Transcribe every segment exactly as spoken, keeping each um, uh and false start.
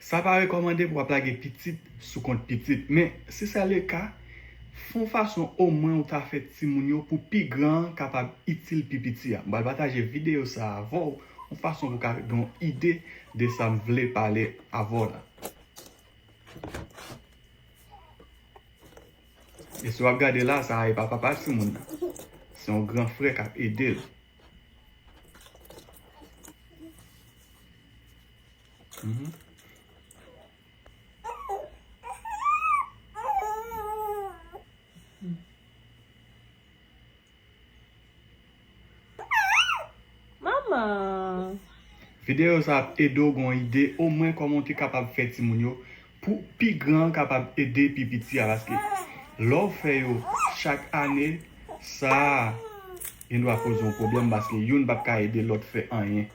Sa pa rekòmande pou w ap lage pitit sou kont pitit, men si sa le ka, fè yon fason omwen ou ta fè timoun yo pou pi gran an kapab itil pi piti a. M pral pataje videyo sa a avè w, yon fason pou w ka gen yon ide de sa m vle pale avè w la. E si w ap gade la, sa a e pa papa timoun nan. Se yon gran frè k ap ede l. Mhm. Manman. Videyo sa ap ede w gen yon ide omwen kòman w te kapab fè timoun yo pou pi gran an kapab ede pi piti a, paske lè w fè yo chak ane, sa a gendwa poze yon pwoblèm paske youn p ap ka ede lòt fè anyen.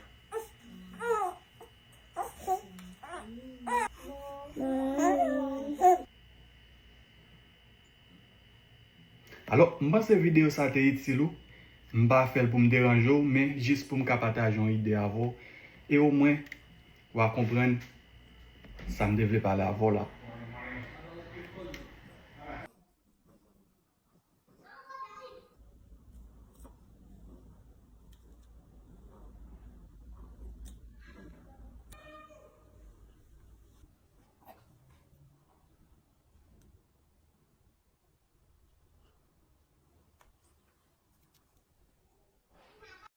Alò, m panse videyo sa te itil ou. M pa fè l pou m deranje w, men jis pou m ka pataje yon ide avè w. E omwen, w a konprann sa m te vle pale avè w la.